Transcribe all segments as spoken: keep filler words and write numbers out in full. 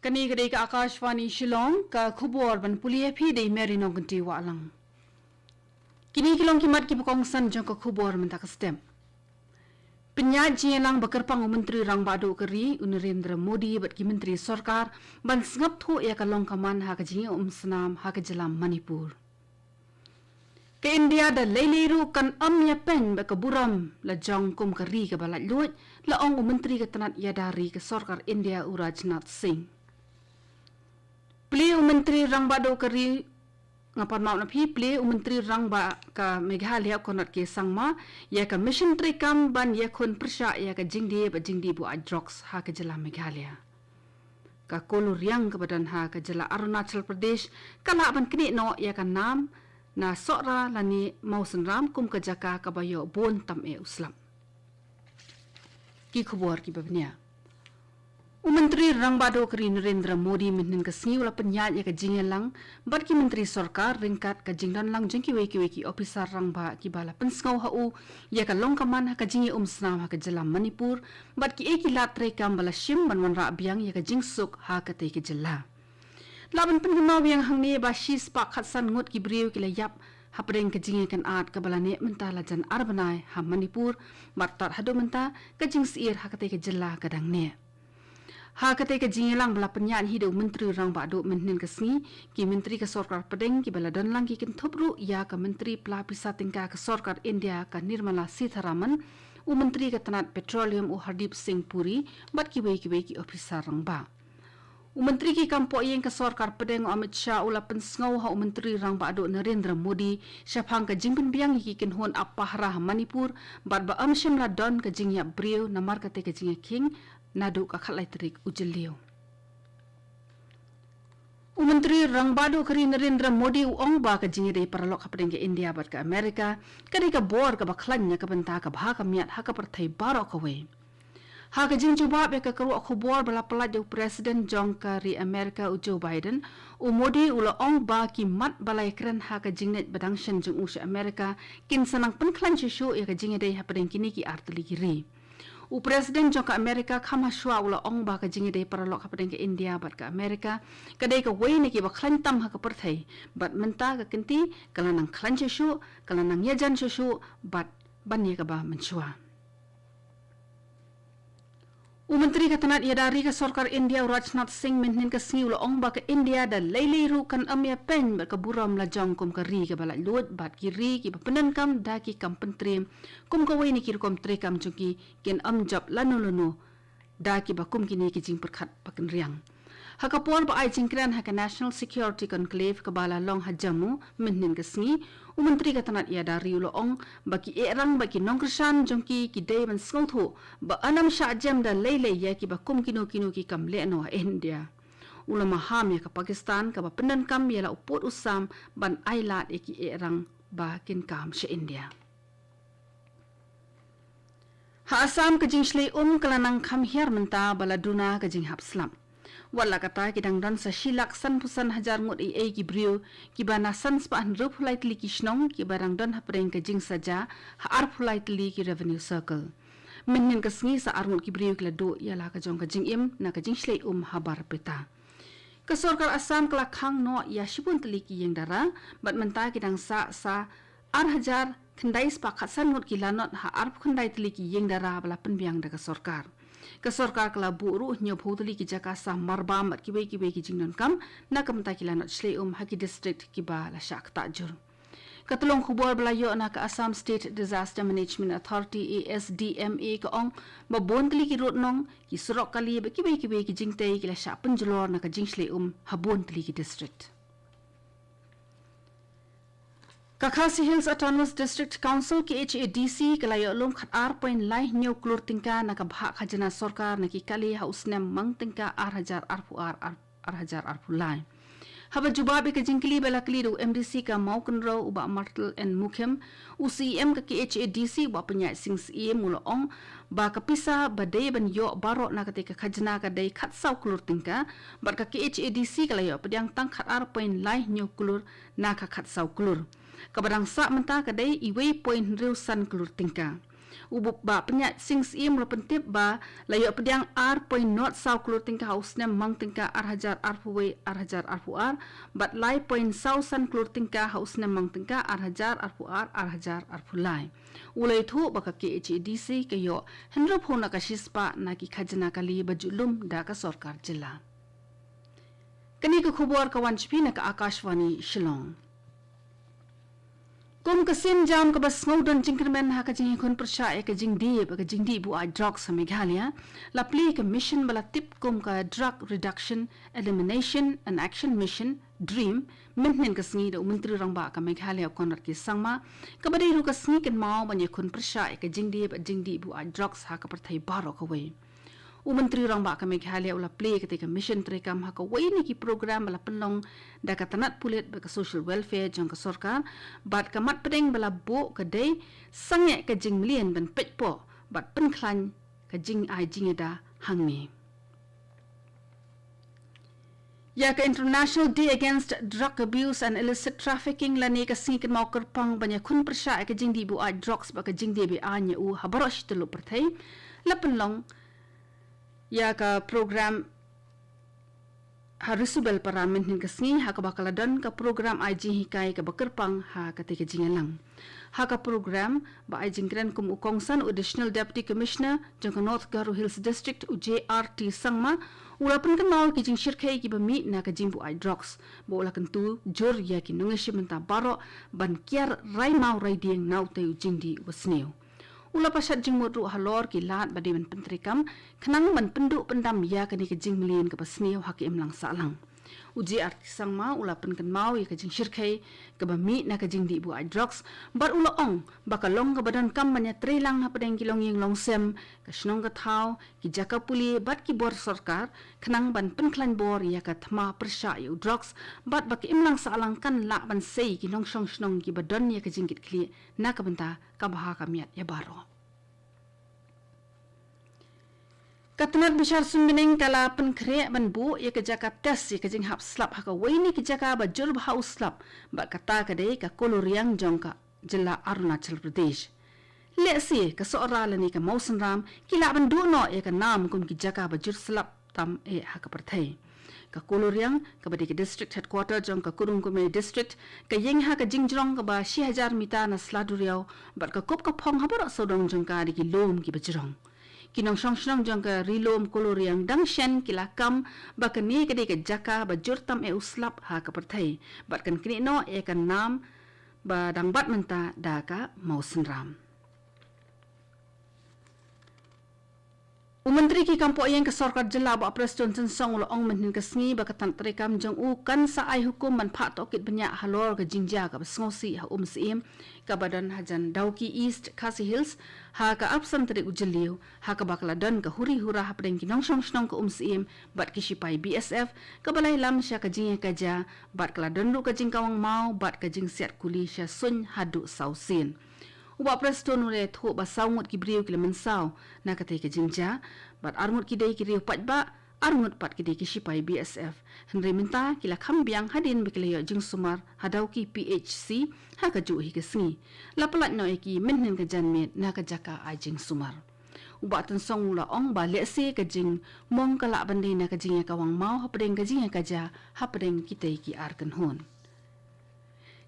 Kane ka dei ka Akashvani Shillong, ka khubor ban pule ïa phi da i Mary Nongkynti Wahlang. Kine ki long ki mat kiba kongsan jong ka khubor mynta ka step. Pynïaid jingïalang ba kyrpang u Myntri Rangbah Duh ka ri u Narendra Modi bad ki Myntri Sorkar ban sngap thuh ïa ka long ka man ha ka jingïaumsnam ha ka jylla Manipur. Ka India da lei lei ruh kan ym ïapeiñ bad ka burom la jong kum ka ri kaba laitluid, la ong u Myntri ka tnat ïada ri ka Sorkar India u Rajnath Singh. Plie u Myntri Rangbah Duh ka ri, nga pan map na phi, plie u Myntri Rangbah ka Meghalaya u Conrad K Sangma ïa ka mission treikam ban ïakhun pyrshah ïa ka jingdie bad jingdie buaid drugs ha ka jylla Meghalaya. Ka Koloriang kaba don ha ka jylla Arunachal Pradesh ka lah ban knieh noh ïa ka nam na Sohra lane Mawsynram kum ka jaka kaba ïoh bun tam eh u slap. Ki khubor kiba bniah. U Myntri Rangbah Duh ka ri Narendra Modi mynhynnin ka sngi u la pynïaid ïa ka jingïalang bad ki Myntri Sorkar ryngkat ka jingdonlang jong kiwei kiwei ki ophisar rangbah kiba la pynsngew ha u ïa ka long ka man ha ka jingïaumsnam ha ka jylla Manipur bad kiei ki lad treikam ba la shim ban wanrah biang ïa ka jingsuk ha katei ka jylla. Lah ban pynkynmaw biang hangne ba shispah khatsan ngut ki briew ki la ïap hapdeng ka jingïakynad kaba la neh mynta la jan ar bnai ha Manipur, bad tad haduh mynta ka jingsyier ha katei ka jylla ka dang neh. Ha katei ka jingïalang ba la pynïaid hi da u Myntri Rangbah Duh mynhynnin ka sngi, ki Myntri ka Sorkar Pdeng kiba la donlang ki kynthup ruh ïa ka Myntri Pla Pisa Tyngka ka Sorkar India ka Nirmala Sitharaman, u Myntri ka tnat Petroleum u Hardeep Singh Puri, bad kiwei kiwei ki ophisar rangbah. U Myntri ki kam pohïing ka Sorkar Pdeng u Amit Shah u la pynsngew ha u Myntri Rangbah Duh Narendra Modi shaphang ka jingpynbiang ïa ki kynhun ap pahara ha Manipur bad ba ym shym la don ka jingïap briew namar katei ka jingïakhing naduh ka khatlai tarik u Jylliew. U Myntri Rangbah Duh ka ri Narendra Modi u ong ba ka jingïadei paralok hapdeng ka India bad ka Amerika ka dei ka bor kaba khlaiñ na ka bynta ka bha ka miat ha ka pyrthei baroh kawei. Ha ka jingjubab ïa ka kyrwoh khubor ba la pyllait da u President jong ka ri Amerika u Joe Biden, u Modi u la ong ba ki mat ba la ïakren ha ka jingleit ba dang shen jong u sha Amerika kin sa nang pynkhlaiñ shuh shuh ïa ka jingïadei hapdeng kine ki ar tylli ki ri. U President jong ka Amerika kham hashwa u la ong ba ka jingïadei paralok hapdeng ka India bad ka Amerika ka dei kawei na kiba khlaiñ tam ha ka pyrthei, bad mynta ka kynti ka la nang khlaiñ shuh shuh, ka la nang ïajan shuh shuh bad ban ïa kaba mynshuwa. U Myntri ka tnat ïada ri ka Sorkar India u Rajnath Singh mynhynnin ka sngi u la ong ba ka India da lei lei ruh kan ym ïapeiñ bad ka burom la jong kum ka ri kaba laitluid bad ki ri kiba pyndonkam da ki kam pyntriem kum kawei na ki rukom treikam jong ki kin ym jop lano lano da kiba kum kine ki jingpyrkhat ba kynriang. Ha ka por ba ai jingkren ha ka National Security Conclave kaba la long ha Jammu mynhynnin ka sngi, u Myntri ka tnat ïada ri u la ong ba ki eh rang bad ki nongkyrshan jong ki ki dei ban sngewthuh ba yn ym shah jem da lei lei ïa kiba kum kino kino ki kam lehnoh ha India. U la maham ïa ka Pakistan kaba pyndonkam ïa la u pud u sam ban ai lad ïa ki eh rang ba kin kam sha India. Ha Assam ka jingshlei um ka la nang kham hiar mynta ba la duna ka jinghap slap. Wat la kata ki dang don sa shi lak sanphew san hajar ngut ei ei ki briew kiba na san spah hynriewphew lai tylli ki shnong kiba dang don hapdeng ka jingsaja ha arphew lai tylli ki revenue circle. Mynhynnin ka sngi sa ar ngut ki briew ki la duh ïa la ka jong ka jingim na ka jingshlei um ha Barpeta. Ka Sorkar Assam ka la khang noh ïa shibun tylli ki ïing dara bad mynta ki dang sah sa ar hajar khyndai spah khatsan ngut ki lanot ha arphew khyndai tylli ki ïing dara ba la pynbiang da ka Sorkar. Ka Sorkar ka la buh ruh hynñiewphew tylli ki jaka sah marbam bad kiwei kiwei ki jingdonkam na ka bynta ki lanot shlei um ha ki district kiba la shah ktah jur. Ka tlong khubor ba la ïoh na ka Assam State Disaster Management Authority, A S D M A, ka ong ba bun tylli ki rud nong, ki surok kali bad kiwei kiwei ki jingtei ki la shah pynjulor na ka jingshlei um ha bun tylli ki district. Ka Khasi Hills Autonomous District Council, K H A D C, ka la ïoh lum khat ar point lai hynñiew klur tyngka na ka bhah khajna sorkar na ki kali ha u snem mang tyngka ar hajar arphew ar, ar, ar hajar arphew lai. Haba jubab ïa ka jingkylli ba la kylli da u M D C ka Mawkynrew u Bah Martel N Mukhim, u C E M ka K H A D C u Bah Pynïaid Sing Syiem u la ong ba ka pisa ba dei ban ïoh baroh na katei ka khajna ka dei khatsaw klur tyngka, bad ka K H A D C ka la ïoh pdiang tang khat ar point lai hynñiew klur na ka khatsaw klur. Kaba dang sah mynta ka dei iwei point hynriew san klur tyngka. U Bah Pynïaid Sing Syiem u la pyntip ba la ïoh pdiang ar point nod saw klur tyngka ha u snem mang tyngka ar hajar arphew wei ar hajar arphew ar bad lai point saw san klur tyngka ha u snem mang tyngka ar hajar arphew ar ar hajar arphew lai. U la ïathuh ba ka K H A D C ka ïoh hynriewphew na ka shispah na ki khajna kali ba ju lum da ka sorkar jylla. Kane ka khubor ka wan sha phi na ka Akashvani Shillong. Kum ka sienjam kaba sngewdon jingkyrmen ha ka jingïakhun pyrshah ïa ka jingdie bad ka jingdih buaid drugs ha Meghalaya, la plie ka mission ba la tip kum ka Drug Reduction, Elimination and Action Mission, DREAM, mynhynnin ka sngi da u Myntri Rangbah ka Meghalaya u Conrad K Sangma, kaba dei ruh ka sngi kynmaw ban ïakhun pyrshah ïa ka jingdie bad jingdih buaid drugs ha ka pyrthei baroh kawei. U Myntri Rangbah ka Meghalaya u la plie kata ka mission treikam ha kawei na ki program ba la pynlong da ka tnat pulit bad ka social welfare jong ka sorkar, bad ka mat pdeng ba la buh ka dei sangeh ka jingmlien ban peit poh bad pynkhlaiñ ka jingai jingïada hangne. Ïa ka International Day Against Drug Abuse and Illicit Trafficking lane ka sngi kynmaw kyrpang ban ïakhun pyrshah ïa ka jingdih buaid drugs bad ka jingdie be-aiñ ïa u ha baroh shi tylli pyrthei, la pynlong ïa ka program ha Risubel Para mynhynnin ka sngi, ha kaba ka la don ka program ai jinghikai kaba kyrpang ha kata ka jingïalang. Ha ka program ba ai jingkren kum u kongsan, u Additional Deputy Commissioner jong ka North Garo Hills District, u J R T Sangma, u la pynkynmaw ki jingshyrkhei kiba mih na ka jingbuaid drugs, ba u la kyntu jur ïa ki nongïashim bynta baroh ban kiar rai maw rai dieng na utei u jingdih uba sniew. U la pashat jingmut ruh halor ki lad ba dei ban pyntreikam khnang ban pynduh pyndam ïa kane ka jingmlien kaba sniew ha ka imlang sahlang. U J R T Sangma u la pynkynmaw ïa ka jingshyrkhei kaba mih na ka jingdih buaid drugs, bad u la ong ba ka long kaba donkam ban ïatreilang hapdeng ki longïing longsem, ka shnong ka thaw, ki jaka pule bad ki bor sorkar, khnang ban pynkhlaiñ bor ïa ka thma pyrshah ïa u drugs, bad ba ka imlang sahlang kan lah ban sei ki nongshong shnong kiba don ïa ka jingkitkhlieh na ka bynta ka bha ka miat ïa baroh. Ka tnat bishar suiñ bneng ka la pynkhreh ban buh ïa ka jaka test ïa ka jinghap slap ha kawei na ki jaka ba jur bha u slap, bad kata ka dei ka Koloriang jong ka jylla Arunachal Pradesh. Lehse ka Sohra lane ka Mawsynram ki lah ban duh noh ïa ka nam kum ki jaka ba jur slap tam eh ha ka pyrthei. Ka Koloriang, kaba dei ka district headquarter jong ka Kurung Kumey District, ka ïeng ha ka jingjrong kaba shi hajar mitar na sla duriaw, bad ka kup ka phong ha baroh sawdong jong ka da ki lum kiba jrong. Ki nongshong shnong jong ka Ri Lum Koloriang dang shen ki la kam ba kane ka dei ka jaka ba jur tam eh u slap ha ka pyrthei, bad kan knieh noh ïa ka nam ba dang bat mynta da ka Mawsynram. U Myntri ki kam poh ïing ka sorkar jylla, Bah Prestone Tynsong, u la ong mynhynnin ka sngi ba ka tnat treikam jong u kan sa ai hukum ban phah tohkit bniah halor ka jingjia kaba sngewsih ha Umsyiem, kaba don hajan Dawki East Khasi Hills, ha ka arphew san tarik u Jylliew, ha kaba ka la don ka huri hura hapdeng ki nongshong shnong ka Umsyiem bad ki shipai B S F, kaba la ïalam sha ka jingïakajia, bad ka la don ruh ka jingkawang maw bad ka jingsiat kuli sha suiñ haduh saw sien. U Bah Prestone u la ïathuh ba saw ngut ki briew ki la mynsaw na katei ka jingjia, bad ar ngut ki dei ki riew paidbah, ar ngut pat ki dei ki shipai B S F. Hynrei mynta ki la kham biang hadien ba ki la ïoh jingsumar ha Dawki P H C ha kajuh hi ka sngi. La pyllait noh ïa ki mynhynnin ka janmiet na ka jaka ai jingsumar. U Bah Tynsong u la ong ba lehse ka jingmong ka lah ban dei na ka jingïakawang maw hapdeng ka jingïakajia hapdeng kitei ki ar kynhun.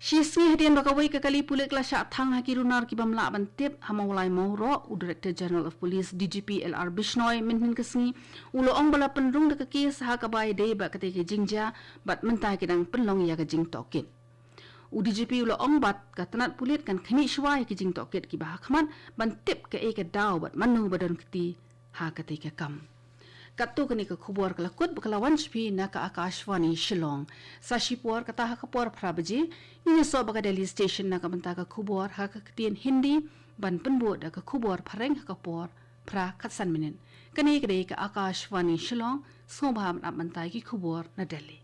Shi sngi hadien ba kawei ka kali pulit ka la shah thang ha ki runar ki bym lah ban tip ha Mawlai Mawroh, u Director General of Police, D G P, L R Bishnoi, mynhynnin ka sngi u la ong ba la pynrung da ka kes ha kaba ïadei bad katei ka jingjia, bad mynta ki dang pynlong ïa ka jingtohkit. U D G P u la ong ba ka tnat pulit kan khmih shuwa ïa ki jingtohkit kiba ha khmat ban tip kaei ka daw bad mano ba don kti ha katei ka kam. Katto kane ka khubor ka la kut bad ka la wan sha phi na ka Akashvani Shillong. Sa shipor, kata ha ka por phra baje, ngin ïasoh bad ka Delhi Station na ka bynta ka khubor ha ka ktien Hindi, ban pynbud da ka khubor phareng ha ka por phra khatsan minit. Kane ka dei ka Akashvani Shillong, sngewbha ban ap ban tai ki khubor na Delhi.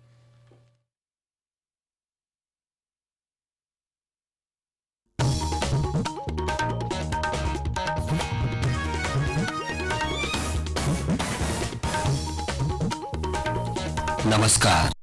नमस्कार।